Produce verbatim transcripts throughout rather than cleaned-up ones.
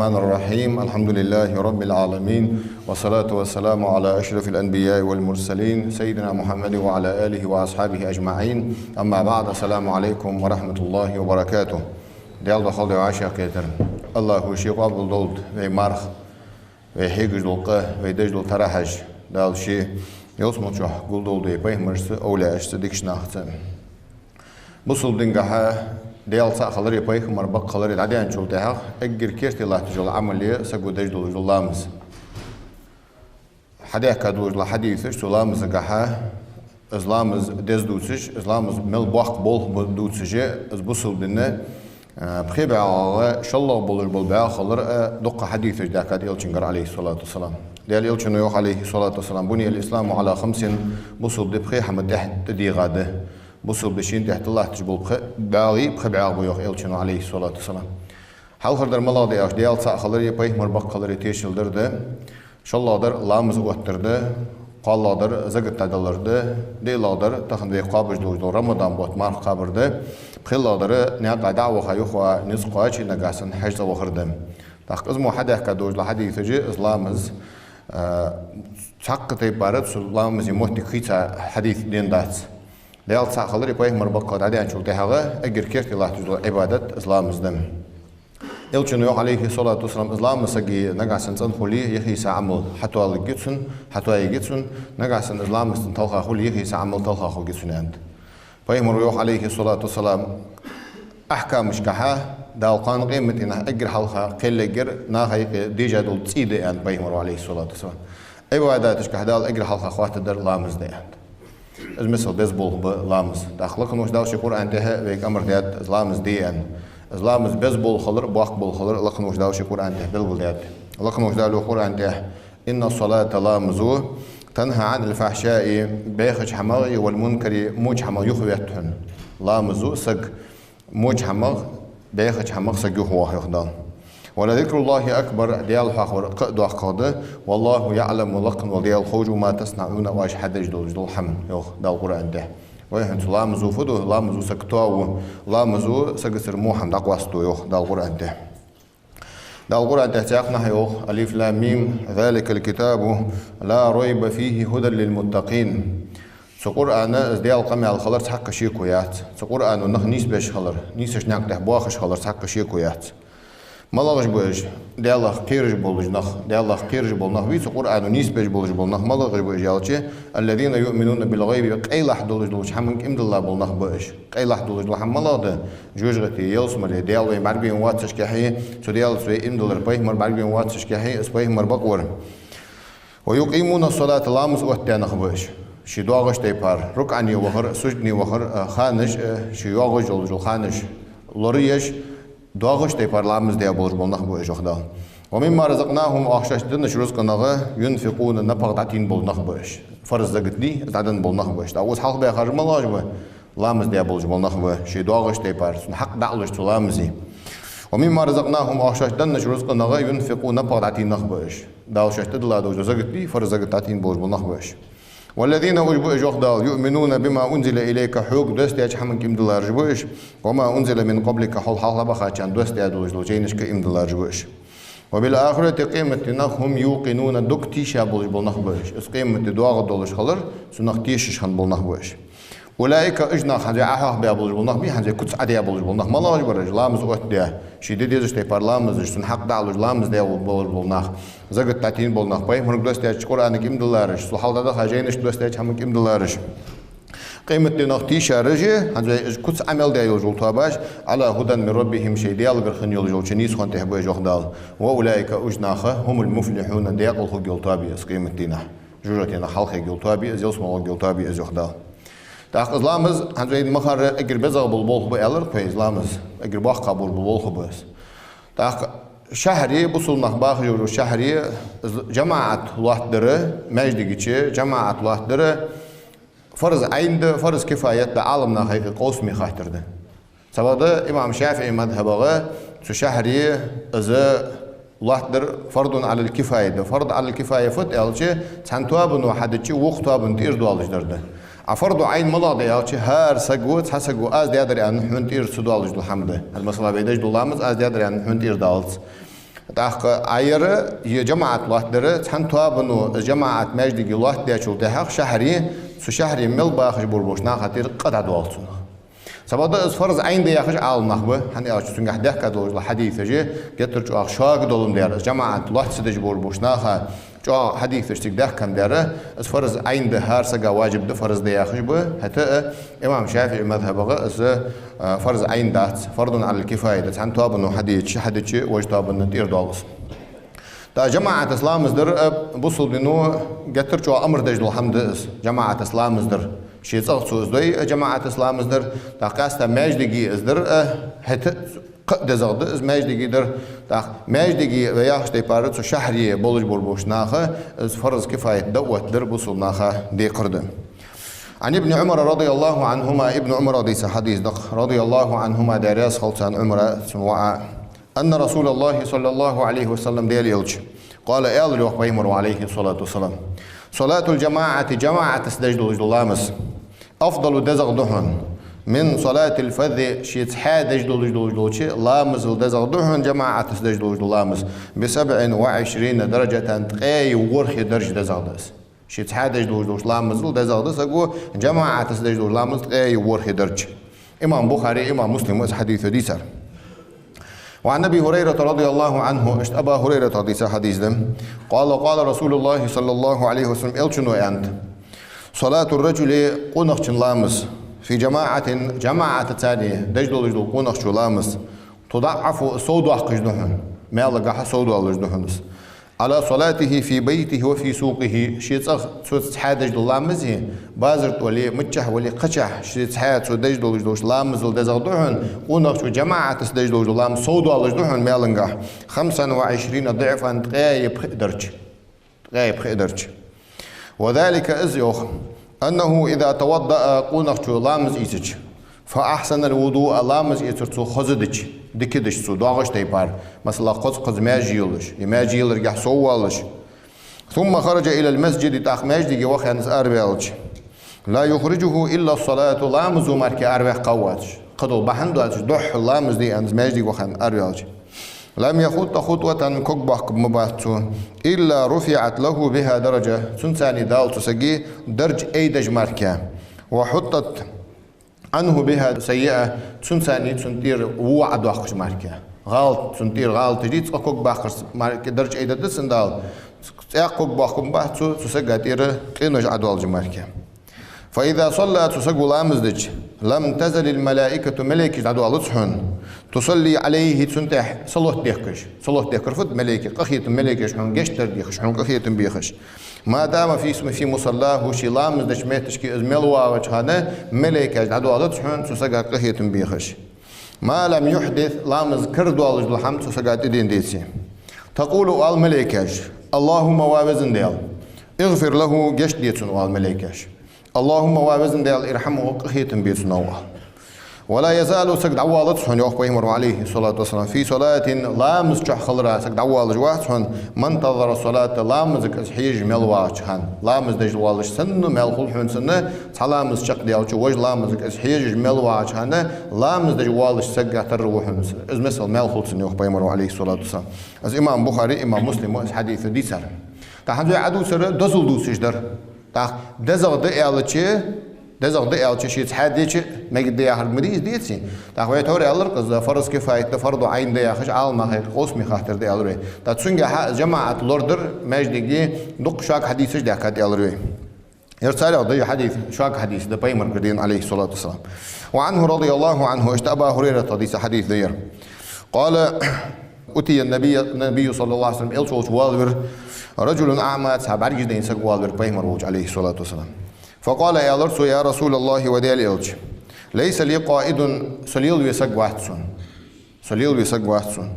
الرحمن الرحيم. الحمد لله رب العالمين. والصلاة والسلام على أشرف الأنبياء والمرسلين سيدنا محمد وعلى آله وأصحابه أجمعين. أما بعد. السلام عليكم ورحمة الله وبركاته. Даьла духьал да вай шоаш кхетар. АллахӀа ший къоабал долда вай марха, вай хьегаш дола къа, вай деш дола тара хьажа. Дала ший ялсмала чу гулдолда вай пайхамарашца, овлияашца, дикача нахаца. Бусалба дингахьа Даьла цаӀ хилари, пайхамар бакъ хилари дӀадаьнначул тӀехьагӀа эггара керте латташ йола Ӏамал я саго деш долаш дола ламаз. Хьадаьхка долаш дола хьадисаш цу ламазагахьа, из ламаз деза дувцаш, из ламаз мел боккха болх ба дувцаш, из бусалба дина, а, пхи бӀаьгӀагӀа шоллагӀа болаш бола бӀаьгӀа хилар а дукха хьадисаш даьхкад Элчангара, عليه الصلاة والسلام. Даьла Элчано йоах, عليه الصلاة والسلام: بني الإسلام على خمس. Бусалба ди пхе хӀама тӀа тӀадийгӀа да. Бусалба ди шийна тӀа латташ бола пхи бӀаьгӀий пхи бӀаьгӀа ба, йоах Элчано, عليه الصلاة والسلام. Хьалхардар малагӀа да аьлча, Даьла цаӀ хилари, пайхамар бакъ хилари тешал дар да. ШоллагӀдар ламаз оттадар да. КхоалагӀдар закат дӀадалар да. ДиълагӀдар тахан вай кхоабаш долаш дола Рамадан бутт марха кхабар да. ПхелагӀдар наькъа дӀа а ваха, юха низ кхоаче, нагахьа санна хьажцӀа вахар да. ТӀаккха из мо хьадаьхка долаш дола хьадисаш, из ламаз, а, цхьаккха тайпара цу ламаза моттиг хийца хьадис денна дац. Даьла цаӀ хилари, пайхамар бакъ хилари дӀадаьнначул тӀехьагӀа эггара керте латташ дола Ӏибадат из ламаз да. Элчано йоах, عليه الصلاة والسلام: из ламаз сага нагахьа санна цӀена хуле, юхе йиса Ӏамал хьатоаларгья цун, хьатоаергья цун, нагахьа санна из ламаз цун талха хуле, юхе йиса Ӏамал талха хургья цун, аьннад. Пайхамаро йоах, عليه الصلاة والسلام: ахькамашкахьа Дала кхоана къематдийнахьа эггара хьалха кхел ергьяр наха юкъе дежа дола цӀий да, аьннад пайхамаро, عليه الصلاة والسلام. Ӏибадаташкахьа Дала эггара хьалха хоаттаргдар ламаз да, аьннад. Из мисал беза болх ба ламаз. ТӀаккха лакха волча Дала ший Къуръан тӀа вайга амар даьд из ламаз де аьнна. Из ламаз беза болх хилар, боккха болх хилар лакха волча Дала ший Къуръан тӀа белгалдаьд. Лакха волча Дала йоах Къуръан тӀа: إن الصلاة, ламазо, تنهى عن الفحشاء, бӀехача хӀамах, والمنكر, воча хӀамах юхавет хьона. Ламазо саг воча хӀамах, бӀехача хӀамах саг юхавоах, йоах Дала. ولذكر الله أكبر, Даьла хьоахавар кхы а доккхагӀа да. والله يعلم, лакха вола Даьла ховш ва, ما تصنعون, оаш хьадеш долаш дола хӀама, йоах Дала Къуръан тӀа. Вай хӀанз ламазо фу ду? Ламазо саг тоаву, ламазо сагацара во хӀама дӀакъоастаду, йоах Дала Къуръан тӀа. Дала Къуръан тӀа цхьаннахьа йоах: ألف لام ميم ذلك الكتاب لا ريب فيه هدى للمتقين. Цу Къуръана, из Даьла къамаьл хилар цхьаккха шеко яц. Цу Къуръано нах нийсбеш хилар, нийсача наькъа тӀа боахаш хилар цхьаккха шеко яц. МалагӀаш ба уж? Даьлах кхераш болаш нах, Даьлах кхераш бола нах бий, цу Къуръано нийсбеш болаш бола нах малагӀаш ба уж аьлча: الذين يؤمنون بالغيب, къайлахь долаш долча хӀаманга иман дилла бола нах ба уж. Къайлахь долаш дола хӀама малагӀа да? ЖожагӀате, ялсмале, Даьла вайна бӀаргавайна воацача кхаьхье, цу Даьлаца вай иман диллар, пайхамар бӀаргавайна воацача кхаьхье, из пайхамар бакъвар. ويقيمون الصلاة, ламаз оттадаь нах ба уж. Ший доагӀача тайпара, рукуӀе вахар, сужуде вахар, а, ханаш, а, ший йоагӀаш йолаш йола ханаш лораеш, доагӀача тайпара ламаз даь болаш бола нах ба уж, йоах Дала. ومما رزقناهم, оаха шоашта деннача рузкъанах, ينفقون, напагӀа дӀатийна бола нах ба уж. Фарз закат дий, из дӀаденна бола нах ба уж. ТӀаккха укхаза хьалхабаьхараш малагӀаш ба? Ламаз даь болаш бола нах ба, ший доагӀача тайпара, цун хьакъ дӀаалаш цу ламаза. ومما رزقناهم, оаха шоашта деннача рузкъанах, ينفقون, напагӀа дӀатийна нах ба уж. Дала шоашта тӀадилла долаш дола закат дий, фарз закат дӀатийна болаш бола нах ба уж. والذين, уж ба уж, йоах Дала, يؤمنون بما أنزل إليك, хьога доссадаьча хӀаманга иман диллараш ба уж, وما أنزل من قبلك, хьол хьалха бахачарна доссадаь долаш долча жайнашка иман диллараш ба уж. وبالآخرة, къематдийнах, هم يوقنون, дог тийша болаш бола нах ба уж. Из къематди доагӀаргдолаш хилар, цунах тешаш хинна бола нах ба уж. أولئك, уж нах, хӀанз вай Ӏохьоахабаь болаш бола нах бий, хӀанз вай куц Ӏодаь болаш бола нах малагӀаш бар уж? Ламаз оттадаь, ший де дезача тайпара ламазаш, цун хьакъ дӀаалаш ламаз даь болаш бола нах, закат дӀатийна бола нах, пайхамарга доссадаьча Къуръанага иман диллараш, цул хьалха дӀадаха жайнашка доссадаьча хӀаманга иман диллараш. Къематдийнах тийшараш, хӀанз вай уж куц Ӏамал даь йолаш йола тоабаш, على هدى من ربهم, шоай Даьлагара хинна йолаш йолча нийсхо тӀа ба уж, йоах Дала. وأولئك, уж нах, هم المفلحون, даькъала хургйола тоаба я из къематдийнахьа. ЖожагӀатенах хьалхаергйола тоаба я из, ялсмале гӀоргйола тоаба я из, йоах Дала. ТӀаккха из ламаз, хӀанз вайна ма харра, эггара безагӀа бола болх ба аьлар-кх вай, из ламаз эггара боккха болаш бола болх ба из. ТӀаккха шахьаре, бусалба нах бахаш йолча шахьаре, из жамаӀат лоаттадар, маьждига чу жамаӀат лоаттадар, фарз Ӏайн да, фарз кифаят да, Ӏаламнаха юкъе къовсаме хаттар да. Цхьабакъда имам ШафиӀий мазхӀабагӀа цу шахьаре из лоаттадар فرض على الكفاية да. Фарз على الكفاية фуд аьлча, цхьан тоабано хьадича, вокха тоабан тӀера доалаш дар да. А фарз Ӏайн малагӀа да аьлча, хӀара саго, цхьа саго аз даьдар аьнна хьона тӀера ца доалаш дола хӀама да. ХӀанз, масала, вай деш дола ламаз аз даьдар аьнна хьона тӀера далац. ТӀаккха Ӏа яр, е жамаӀат лоаттадар, цхьан тоабано жамаӀат маьждиге лоаттадечул тӀехьагӀа шахьаре, цу шахьаре мел бахаш бола болча наха тӀера къа дӀадоал цунах. Цхьабакъда из фарз Ӏайн да яхаш Ӏаламнах ба, хӀана аьлча цунгахь даьхка долаш дола хьадисаш геттара чӀоагӀа шога долаш дар, из жамаӀат лоацца деш бола болча наха чӀоагӀа хьадисаш цига даьхка дар, из фарз Ӏайн да, хӀара сага важиб да фарз да яхаш ба, хӀаьта а имам ШафиӀий мазхӀабагӀа из, а, фарз Ӏайн дац, фардун Ӏалал кифая да, цхьан тоабано хьадича, хьадича, важа тоабанна тӀера доал из. ТӀаккха жамаӀатаца ламаз дар, а, бусалба дино геттара чӀоагӀа амар деш дола хӀама да из, жамаӀатаца ламаз дар. Ший цӀагӀа цо из дой, а, жамаӀатаца ламаз дар, тӀаккха къаьстта маьждиге из дар, а, хӀаьта а кхы а дезагӀа да из маьждиге дар, тӀаккха маьждиге вай яхача тайпара цу шахьаре болаш бола болча наха из фарз кифаят да оттадар бусалба наха декхар да. عن ابن عمر رضي الله عنهما, Ибн Ӏумара дийца хьадис да-кх, رضي الله عنهما, Даьла раьза хилва царна, Ӏумара, цун воӀа, أن رسول الله صلى الله عليه وسلم, Даьла элча, قال, аьлар йоах пайхамара, عليه الصلاة والسلام: صلاة الجماعة, жамаӀатаца деш долаш дола ламаз, أفضل, дезагӀа да хьона, من صلاة الفذ, ше цхьаь деш долаш долча ламазал дезагӀа да хьона жамаӀатаца деш долаш дола ламаз, بسبع وعشرين درجة, ткъаь ворхӀе дарж дезагӀа да из. Ше цхьаь деш долаш долча ламазал дезагӀа да саго жамаӀатаца деш долча ламазал ткъаь ворхӀе дарж. Имам Бухаре, имам Муслима из хьадис дийцар. وعن أبي هريرة رضي الله عنه, иштта Абу ХӀурайрата дийца хьадис да. قال: قال رسول الله صلى الله عليه وسلم, элчано аьннад: صلاة الرجل, къонахчун ламаз, في جماعة, жамаӀатаца деш долаш дола къонахчун ламаз, تضعف, сов доаккхаш да хьона, маьлагахьа сов доалаш да хьона из, على صلاته في بيته وفي سوقه, ший цӀагӀа цо цхьаь деш дола ламази, базар тӀа вале, миччахьа вале, кхычахьа, ше цхьаь цо деш долаш долча ламазал дезагӀа да хьона, къонахчо жамаӀатаца деш долаш дола ламаз сов доалаш да хьона маьлагахьа, خمسا وعشرين ضعفا, ткъаь пхиъ дарж. Ткъаь пхиъ дарж. وذلك, из йоах, أنه إذا توضأ, къонахчо ламаз ийцача, فأحسن الوضوء, ламаз эцар цо хоза дича, дика дича цо, доагӀача тайпара, масала, кхозза-кхозза маьже йолаш, е маьже еларгахьа сов воалаш, ثم خرج إلى المسجد, тӀаккха маьждиге ваха аьнна из араваьлча, لا يخرجه إلا الصلاة, ламазо мара кхы араваккха а воацаш, кхыдола бахьан доацаш, духхьал ламаз де аьнна из маьждиге ваха аьнна араваьлча, لم يخط خطوة, ког боаккхаргба ма бац цо, إلا رفعت له بها درجة, цунца Дала цу сага дарж айдеш мара кхы, وحطت عنه بها سيئة, цунца цун тӀера во Ӏодоаккхаш мара кхы. ГӀалат, цун тӀера гӀалаташ дий, цкъа ког баккхарца мара кхы дарж айдергда цунна Дала, цкъа ког боаккхаргба ма бац цо, цу сага тӀера къинош Ӏодоалаш мара кхы. فإذا صلى, цу саго ламаз дича, لم تزل الملائكة, малейкаш дӀадоалац хьона, تصلي عليه, цунна тӀехьа салот дехкаш. Салот дехкар фуд? Малейкаш, къахетам, малейкаш хьона гешт дар дехаш, хьона къахетам бехаш. ما دام في, في مصلاه, ше ламаз деча метташка из мел вагӀача хана, малейкаш дӀадоалац хьона цу сага къахетам бехаш. ما لم يحدث, ламаз кара доалаш дола хӀама цу сага тӀадена деце. تقول, оал малейкаш: اللهم, ва Веза Даьла, اغفر له, гешт де цунна, оал малейкаш. اللهم, ва Веза Даьла, ارحمه, къахетам бе цунна, оал. ولا يزال, саг дӀавоалац хьона, йоах пайхамара, عليه الصلاة والسلام, في صلاة, ламаз чу хилара саг дӀавоалаш вац хьона, ما انتظر الصلاة, ламазага из хьежаш мел вагӀача хана. Ламаз деш воалаш санна, маьл хул хьона цунна, цхьа ламаз чакхдаьлча, важа ламазага из хьежаш мел вагӀача хана, ламаз деш воалаш сагага тара ва хьона из. Из мисал маьл хул цунна, йоах пайхамара, عليه الصلاة والسلام. Из имам Бухаре, имам Муслима из хьадис дийцар. ТӀаккха хӀанз вай Ӏодувцар дозал дувцаш дар. ТӀаккха дезагӀа да аьлча, дезагӀа да аьлча, ше цхьаь дича, мегаргда яхар ма дий из, деций? ТӀаккха вай тхьовра аьлар-кх из, фарз кифаят да, фарду Ӏайн да яхаш, Ӏаламнахага къовсаме хаттар да аьлар вай. ТӀаккха цунгахьа жамаӀат лорадар маьждиге дукха шога хьадисаш даьхкад аьлар вай. Ер царех да ер хьадис, шога хьадис да пайхамарагара денна, عليه الصلاة والسلام. وعنه رضي الله عنه, иштта Абу ХӀурайрата дийца хьадис да ер. قال: أتي النبي, Наби صلى الله عليه وسلم, элча волча воалавир, رجل أعمى, цхьа бӀаргаш дайна саг воалавир пайхамар волча, عليه الصلاة والسلام. فقال, аьлар цо: يا رسول الله, ва Даьла элча, ليس لي قائد, со лелаве саг вац сона. Со лелаве саг вац сона.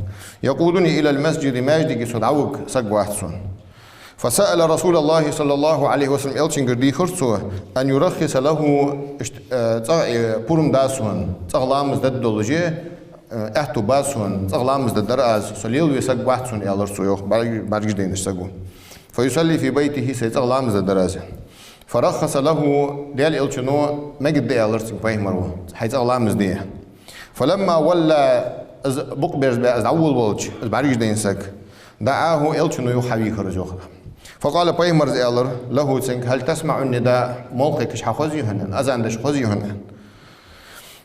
يقودني إلى المسجد, маьждиге со дӀавига саг вац сона. فسأل رسول الله صلى الله عليه وسلم, элчангара дийхар цо, أن يرخص له, иштта, э, цӀагӀа, э, пурам да сона, цӀагӀа ламаз дергдолаш, э, аьттув ба сона, цӀагӀа ламаз дергдар аз, со лелаве саг вац сона, аьлар цо, йоах, бӀарг-, бӀаргаш дайнача саго. فيصلي في بيته, сай цӀагӀа ламаз дергдар аз. فرخص له, Даьла элчано мегаргда аьлар цунга пайхамара, хьай цӀагӀа ламаз де. فلما ولى, из букъ берзабаь, из дӀаволавелча, из бӀаргаш дайна саг, دعاه, Элчано юха хьавийхар из, йоах. فقال, пайхамара аьлар, له, цунга: هل تسمع النداء, молла кхайкаш хьахозий хьона, азан деш хозий хьона?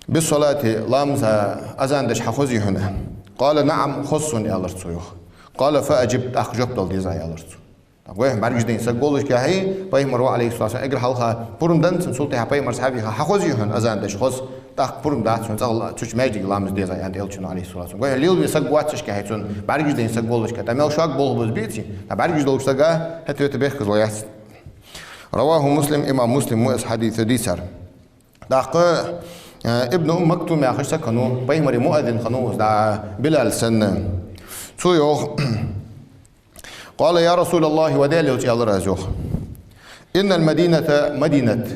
بالصلاة, ламаза азан деш хьахозий хьона? قال: نعم, хоз сона, аьлар цо, йоах. قال: فأجب, тӀаккха жоп дала деза, аьлар цо. Гой хьона, бӀаргаш дайна саг воллашехь, пайхамар ва, عليه الصلاة والسلام, эггара хьалха пурам даьнна цунна, цул тӀехьагӀа пайхамара хьавийха: хьахозий хьона, азан деш хоз, тӀаккха пурам дац хьона, цӀагӀа цу чу маьждиге ламаз деза, аьннад Элчано, عليه الصلاة والسلام. Гой хьона, лелаве саг воаццашехь цунна, бӀаргаш дайна саг воллашехь, тӀа мел шога болх ба из, бийци, тӀа бӀаргаш долча сага хӀаьта-вета бехказло яц. رواه مسلم, имам Муслима из хьадис дийцар. ТӀаккха, э, Ибн Умм Мактум яхаш саг хиннав, пайхамара муаззин хиннав из, да, Билал санна. Цо йоах: قال: يا رسول الله, ва Даьла Элча, аьлар аз, йоах. إن المدينة, Мадинат,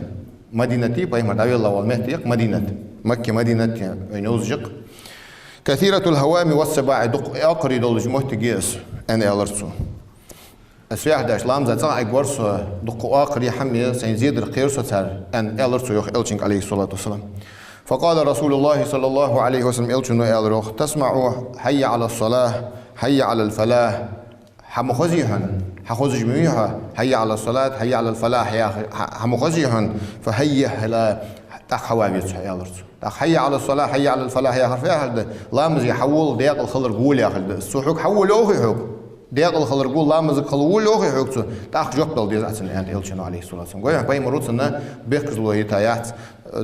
Мадинат, пайхамар дӀавелла вола моттиг я-кх Мадинат, Макка Мадинат, вайна йовзаш я-кх. كثيرة الهوام والسباع, дукха экхарий долаш моттиг я из, аьнна, аьлар цо. Аз вехьа деш ламаза цӀагӀа Ӏергвар со, дукха экхарий, хӀама я, сайна зе дар кхер со цар, аьнна, аьлар цо, йоах, Элчанга, عليه الصلاة والسلام. فقال رسول الله صلى الله عليه وسلم, Элчано аьлар, йоах: تسمع حي على الصلاة، حي على الفلاح. Хьа ма хозий хьона, хьахозаш ма вий хьо, حي على الصلاة، حي على الفلاح яхар, хьа, хьа ма хозий хьона, فهيا هلا, тӀаккха хьавола веза хьо, аьлар цо. ТӀаккха حي على الصلاة، حي على الفلاح яхар фу яхилга да? Ламазе хьавола, даькъала хиларга вола яхилга да из. Цо хьога хьавола йоахий хьога? Даькъала хиларга вола, ламазага хила вола йоахий хьога цо? ТӀаккха жоп дала деза Ӏа цунна, аьннад Элчано, عليه الصلاة والسلام. Гой хьона, пайхамара цунна бехказло йита яц,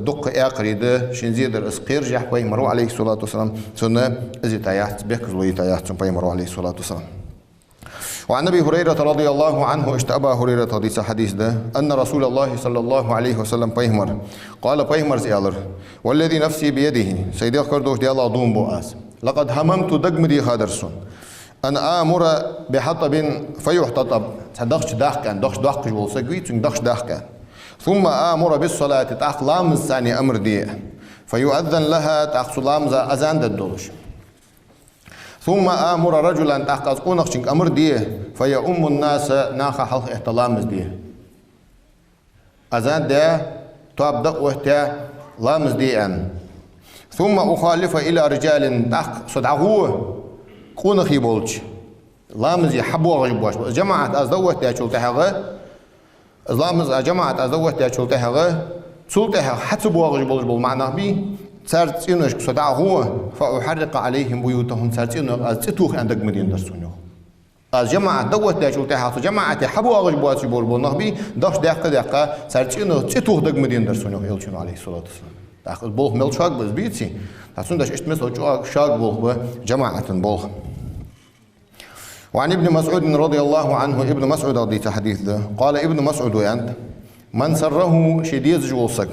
дукха экхарий да, шийна зе дар из кхераш, пайхамара, عليه الصلاة والسلام, цунна из йита яц, бехказло йита яц цунна пайхамара, عليه الصلاة والسلام. وعن أبي هريرة رضي الله عنه, иштта Абу Хурайрата дийца хьадис да, أن رسول الله صلى الله عليه وسلم, пайхамар, قال, пайхамара аьлар: والذي نفسي بيده, сай дегӀ кара долча Даьлах дув буъ аз, لقد هممت, дага ма дийхадар сона, أن آمر بحطب فيحتطب, цхьа дахча даккха аьнна, дахча доаккхаш вола саг вий, цунга дахча даккха аьнна. ثم آمر بالصلاة, тӀаккха ламаза царна амар де, فيؤذن لها, тӀаккха цу ламаза азан дергдолаш. ثم آمر رجلا, тӀаккха аз къонахчунга амар де, فيؤم الناس, наха хьалха этта ламаз де. Азан даь, тоаба дӀаоттадаь, ламаз де аьнна. ثم أخالف إلى رجال, тӀаккха со дӀагӀо къонахий болча, ламазе хьабоагӀаш боацаш бола. ЖамаӀат аз дӀаоттадаьчул тӀехьагӀа, ламаза жамаӀат аз дӀаоттадаьчул тӀехьагӀа, цул тӀехьагӀа хьа ца боагӀаш болаш бола маӀа нах бий, цар цӀеношка со дӀагӀо, فأحرق عليهم بيوتهم, цар цӀенах аз цӀи тоха аьнна дага ма денадар сона, йоах. Аз жамаӀат дӀаоттадаьчул тӀехьагӀа цу жамаӀате хьабоагӀаш боацаш бола нах бий, дахча даьккха-даьккха, цар цӀенах цӀи тоха дага ма денадар сона, йоах Элчано, عليه الصلاة والسلام. ТӀаккха из болх мел шога ба из, бийци? ТӀаккха цудухьа иштта мел шога, шога болх ба жамаӀата болх. وعن ابن مسعود رضي الله عنه, Ибн МасӀудах дийца хьадис да. قال ابن مسعود, аьннад: من سره, шийна дезаш вола саг,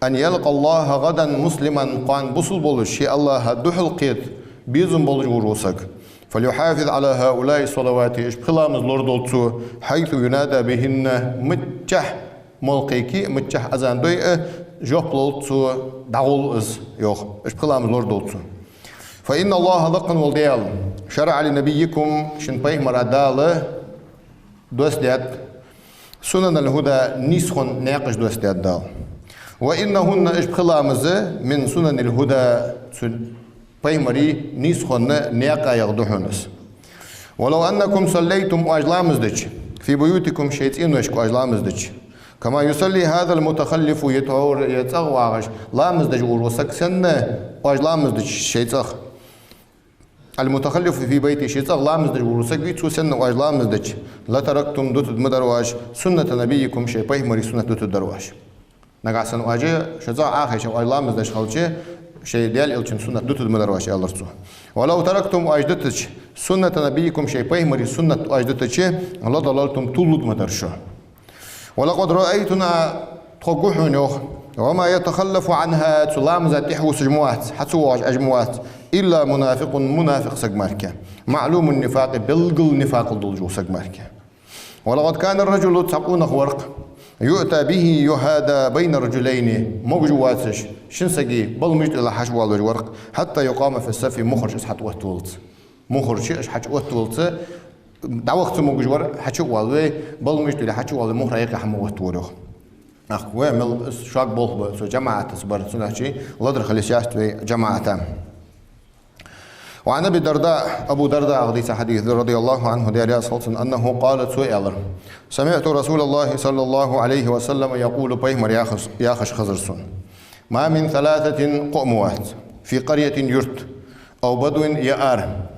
أن يلقى الله غدا مسلما, кхоана бусалба волаш, ший АллахӀа духьалкхета безам болаш волаш вола саг, فليحافظ على هؤلاء الصلوات, уж пхи ламаз лорадолда цо, حيث ينادى بهن, миччахьа молла кхайке а, миччахьа азан дой а, жоп лолда цо, дӀагӀолла из, йоах, уж пхи ламаз лорадолда цо. فإن الله, лакха вола Даьла, شرع لنبيكم, шун пайхамара Дала доссадаьд, سنن الهدى, нийсхонна наькъаш доссадаьд Дала. وإنهن, уж пхи ламаз, من سنن الهدى, цу пайхамара нийсхонна наькъа ягӀа да хьона из. ولو أنكم صليتم, оаш ламаз дича, في بيوتكم, шоай цӀеношка оаш ламаз дича, كما يصلي هذا المتخلف, е тхьовра, е цӀагӀа вагӀаш ламаз деш вола саг санна, оаш ламаз дича шоай цӀагӀа. المتخلف في بيته, шоай цӀагӀа ламаз деш вола саг вий, цо санна оаш ламаз дича, لتركتم, дутаргдар оаш, سنة نبيكم, шоай пайхамара суннат дутаргдар оаш. Нагахьа санна оаш шоай цӀагӀа Ӏохайша, оаш ламаз деш хилча, шоай Даьла Элчан суннат дутаргдар оаш, аьлар цо. ولو تركتم, оаш дутача, سنة نبيكم, шоай пайхамара суннат оаш дутача, لضللتم, тувларгма дар шо. ولقد رأيتنا, тхо гу хьона, йоах, وما يتخلف عنها, цу ламаза тӀехьавувсаш ма вац, хьа ца воагӀаш Ӏеш ма вац, إلا منافق, мунафикъ саг мара. معلوم النفاق, белгала нифакъал долаш вола саг мара. ولقد كان الرجل, цхьа къонах вар-кх, يؤتى به يهادى بين رجلين, могаш воацаш, шин сага баламаш тӀа хьачувоалавеш вар-кх, حتى يقام في الصف, мухӀарча из хьатӀаоттаваллалца. МухӀарча из хьачуоттаваллалца, дӀаваха ца могаш вар, хьачу а воалаве, баламаш тӀа хьачу а воалаве, мухӀара юкъе хьа ма оттавора, йоах. Ах, вай мел из шога болх ба, цу жамаӀатаца бар, цудухьа ледара хила йиш яц вай жамаӀата. وعن أبي الدرداء، Абу Дардаах дийца хьадис да, رضي الله عنه, Даьла раьза хилва цунна, أنه قال, цо аьлар: سمعت رسول الله صلى الله عليه وسلم يقول, пайхамар яхаш, яхаш хезар сона: ما من ثلاثة, кхоъ ма вац, في قرية, юрт, أو بدو, е ара,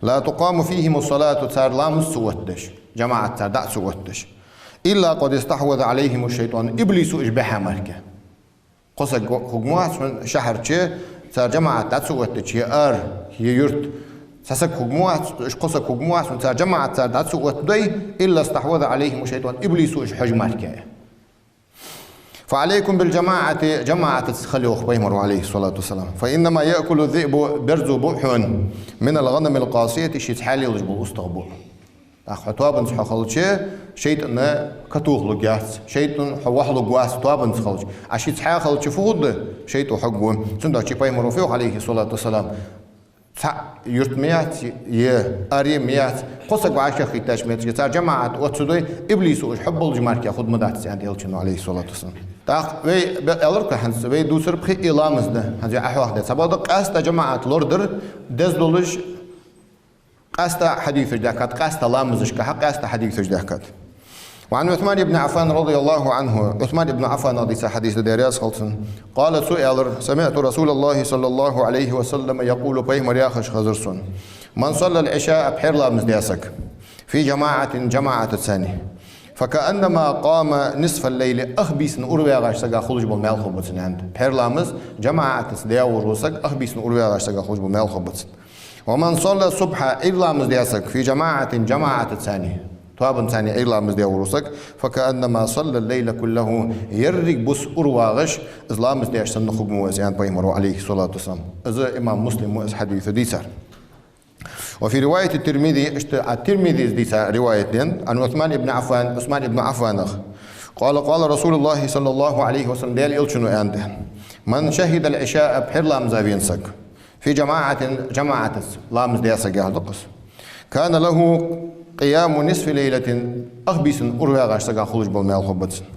لا تقام فيهم الصلاة, цар ламаз ца оттадеш, жамаӀат цар дӀа а ца оттадеш, إلا قد استحوذ عليهم الشيطان, иблисо уж бихьа мара. Кхо саг хургвац хьона шахьар чу, цар жамаӀат дӀа ца оттадеш, е ара, е юрт. Цхьа саг хургвац, уж кхо саг хургвац хьона, цар жамаӀат цар дӀа ца оттадой, إلا استحوذ عليهم الشيطان, иблисо уж хьож мара. فعليكم بالجماعة, жамаӀатаца хила, йоах пайхамара, عليه الصلاة والسلام. فإنما يأكل الذئب, берзо буъ хьона, من الغنم القاصية, шийца хьаьлелаш бола устагӀа буъ. ТӀаккха хьо тоабанца хьо хилча, шайтӀана катоха лургьяц, шайтӀа хьо вахьа лургвац тоабанца хилча. А шийца хьаьлелаш хилча фу хургда? ШайтӀа хьогву. Цудухьа пайхамара фу йоах, عليه الصلاة والسلام: цхьа юрт ма яц, е ара ма яц, кхо саг вӀашагӀкхийттача моттиге, цар жамаӀат оццадой, иблисо уж хьаббалуш мара хургда ма дац, аьннад Элчано, عليه الصلاة والسلام. ТӀаккха вай бе-, аьлар-кх хӀанз, вай дувцар пхи ламаз да, хӀанз вай Ӏохьоахадаь. Цхьабакъда къаьстта жамаӀат лорадер деза долаш, къаьстта хьадисаш даьхкад, къаьстта ламазашка хьа къаьстта хьадисаш даьхкад. وعن عثمان بن عفان رضي الله عنه, Ӏусман ибн Ӏаффанах дийца хьадис да, Даьла раьза хилва цунна. قال, цо аьлар: سمعت رسول الله صلى الله عليه وسلم يقول, пайхамар яхаш хезар сона: من صلى العشاء, пхьера ламаз даь саг, في جماعة, жамаӀатаца, فكأنما قام نصف الليل, ах бийсан ура ваьгӀача сага хулаш бола маьл хургба цунна, аьннад. Пхьера ламаз жамаӀатаца даь вола саг ах бийсан ура ваьгӀача сага хулаш бола маьл хургба цунна. ومن صلى الصبح, Ӏуйра ламаз даь саг, في جماعة, жамаӀатаца, тоабанца Ӏуйра ламаз даь вола саг, فكأنما صلى الليل كله, еррига бус ура ваьгӀаш, из ламаз даьча санна хургва из, аьннад пайхамара, عليه الصلاة والسلام. Из имам Муслима из хьадис дийцар. وفي رواية الترمذي, иштта а Тирмизис дийца риваят да, عن عثمان بن عفان, Ӏусман ибн Ӏаффанах. قال: قال رسول الله صلى الله عليه وسلم, Даьла Элчано аьннад: من شهد العشاء, пхьера ламаза вена саг, في جماعة, жамаӀатаца ламаз даь саг яхар да-кх из, كان له قيام نصف ليلة, ах бийсан ура ваьгӀача сага хулаш бола маьл хургба цунна.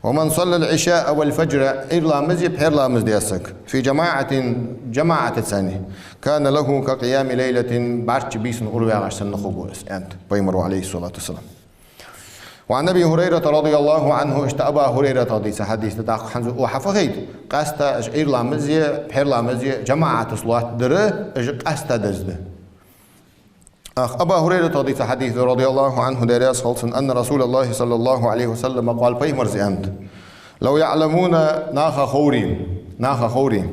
ومن صلى العشاء والفجر, Ӏуйра ламаз е пхьера ламаз даь саг, في جماعة, жамаӀатаца, كان له كقيام ليلة, бӀарчча бийсан ура ваьгӀача санна хургва из, аьннад пайхамара, عليه الصلاة والسلام. وعن أبي هريرة رضي الله عنه, иштта Абу ХӀурайратах дийца хьадис да, тӀаккха хӀанз укхаза фу хет, къаьстта уж Ӏуйра ламаз е пхьера ламаз е жамаӀатаца лоаттадар, уж къаьстта деза да. Ах, Абу ХӀурайратах дийца хьадис да, رضي الله عنه, Даьла раьза хилва цунна, أن رسول الله صلى الله عليه وسلم قال, пайхамара аьннад: لو يعلمون, наха ховре, наха ховре,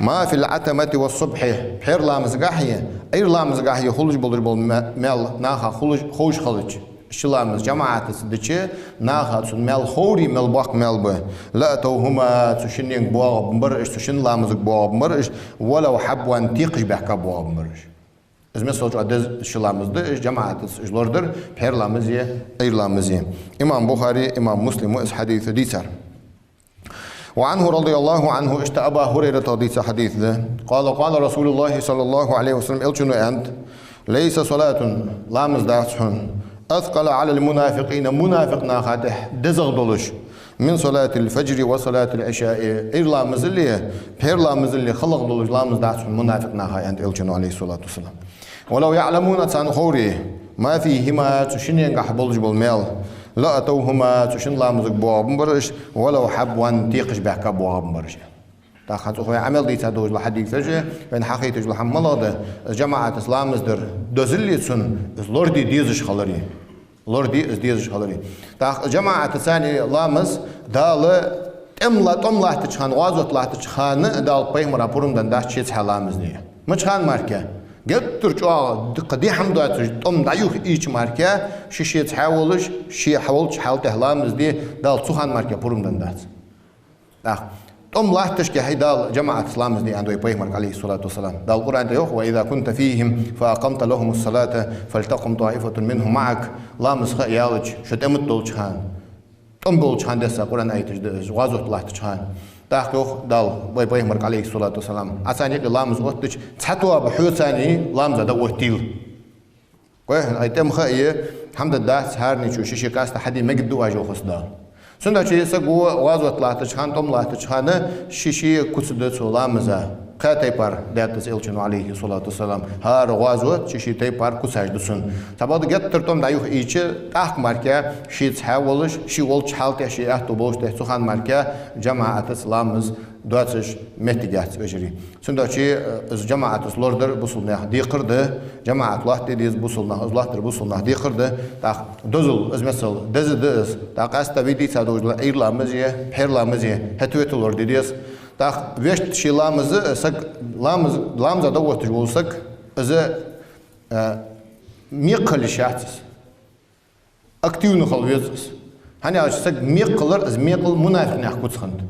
ما في العتمة والصبح, пхьера ламазгахьеи Ӏуйра ламазгахьеи хулаш болаш бола ма-, маьл наха хулаш, ховш хилча, ши ламаз жамаӀатаца дича, наха цун маьл ховре, мел боккха маьл ба, لأتوهما, цу шиннега боагӀаргбар уж, цу шин ламазага боагӀаргбар уж, ولو حبوا, текхаш баьхка боагӀаргбар уж. Из мисал чӀоагӀа деза ши ламаз да, уж жамаӀатаца уж лорадер, пхьера ламаз е Ӏуйра ламаз е. Имам Бухари, имам Муслима из хьадис дийцар. وعنه رضي الله عنه, иштта Абу ХӀурайратах дийца хьадис да. قال: قال رسول الله صلى الله عليه وسلم, Элчано аьннад: ليس صلاة, ламаз дац хьона, أثقل على المنافقين, мунафикъ наха тӀехьа дезагӀа долаш, من صلاة الفجر وصلاة العشاء, Ӏуйра ламазали пхьера ламазали халагӀа долаш ламаз дац хьона мунафикъ наха, аьннад Элчано, عليه الصلاة والسلام. ولو يعلمون, царна ховре, ما فيهما, цу шиннегахьа болаш бола маьл, لأتوهما, цу шин ламазага боагӀаргбар уж, ولو حبوا, текхаш баьхка боагӀаргбар уж. ТӀаккха хӀанз укхаза вай Ӏамал дийца долаш дола хьадисаш, вайна хьахайташ дола хӀама малагӀа да, жамаӀатаца ламаз дар дозалли цун, из лораде дезаш хилари. Лораде из дезаш хилари. ТӀаккха жамаӀатаца ламаз Дала тӀем ла-, тӀом латтача хана, гӀазот латтача хана Дала пайхамара пурам деннадац шеца хьа ламаз де. Мича хана мара? Геттара чӀоагӀа ди-, кхы ди хӀама доацаш, тӀом дӀаюха ийча мара, ши шеца хьа волаш, ше хьа волча хьал тӀехьа ламаз де Дала цу хана мара пурам деннадац. ТӀаккха тӀом латташехь Дала жамаӀатаца ламаз де аьннад вай пайхамарга, عليه الصلاة والسلام. Дала Къуръан тӀа йоах: وإذا كنت فيهم فأقمت لهم الصلاة فلتقم طائفة منهم معك. Ламаз ха ялча, шо тӀем тӀа долча хана, тӀом болча хана десса Къуръан аяташ да уж, гӀазот латтача хана. ТӀаккха йоах Дала вай пайхамарга, عليه الصلاة والسلام: Ӏа царна юкъе ламаз оттадича, цхьа тоаба хьоца ламаза дӀаоттийла. Кхы хӀанз ай тӀем ха е хӀама дац, хӀаране чу ши-ши къаьста хьаде мегаргда оаш, йоах Дала. Цудухьа саго гӀазот латтача хана, тӀом латтача хана ши-ши куц да цо ламаза. Кхаь тайпара даьд из Элчано, Ӏалайхи ссалату вассалам. ХӀара гӀазот ший-ший тайпара куцаш да цун. Цхьабакъда геттара тӀом дӀаюха ийча, тӀаккха мара ший цхьаь волаш, ший волча хьала тӀа ший аьттув болаш тӀехьа цу хана мара жамаӀатаца ламаз доацаш моттиг яц, вежарий. Цудухьа, э, из жамаӀатаца лорадар бусалба наьха декхар да, жамаӀат лоаттаде деза бусалба наха, из лоаттадар бусалба наьха декхар да. ТӀаккха дозал, из миссел деза да из. ТӀаккха къаьстта вай дийца долаш дола Ӏуйра ламаз е, пхьера ламаз е, хӀаьта-вета лораде деза. ТӀаккха вешта ший ламаз, э, саг, ламаз, ламаза дӀаотташ вола саг, из, э, мекхал йиш яц из. Активни хила веза из. ХӀана аьлча саг мекхалар, из мекхал мунафикъ наьха куц хиннад.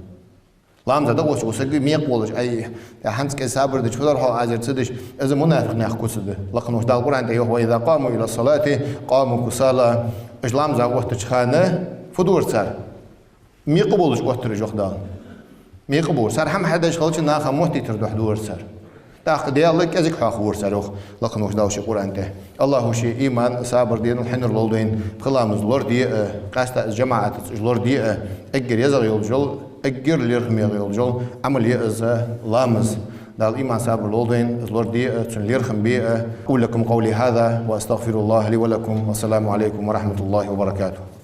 Ламаза дӀаотташ вола саг мекх волаш, ай, я хӀанз кӀезига сабар дича, хӀанз хьо азар ца деш, из мунафикъ наьха куц да. Лакхаволча Дала Къуръан тӀа йоах: «وإذا قاموا إلى الصلاة قاموا كسالى». Уж ламаза оттача хана фу дора цар? Мекх болаш оттар уж, йоах Дала. Мекх болаш. Цар хӀама хьадеш хилча, наха моттийтар духьа дора цар. ТӀаккха Даьла кӀезига хьоахавора цар, йоах лакхаволча Дала ший Къуръан тӀа. АллахӀа ший иман, сабар, денал хьинар лолда вайна, пхи ламаз лораде а, къаьстта из жамаӀатаца уж лораде а, эггара езагӀа йолаш йола, эггара лерхӀаме йолаш йола Ӏамал я из ламаз. Дала иман, сабар лолда вайна из лораде а, цун лерхӀам бе а. أقول لكم قولي هذا وأستغفر الله لي ولكم. والسلام عليكم ورحمة الله وبركاته.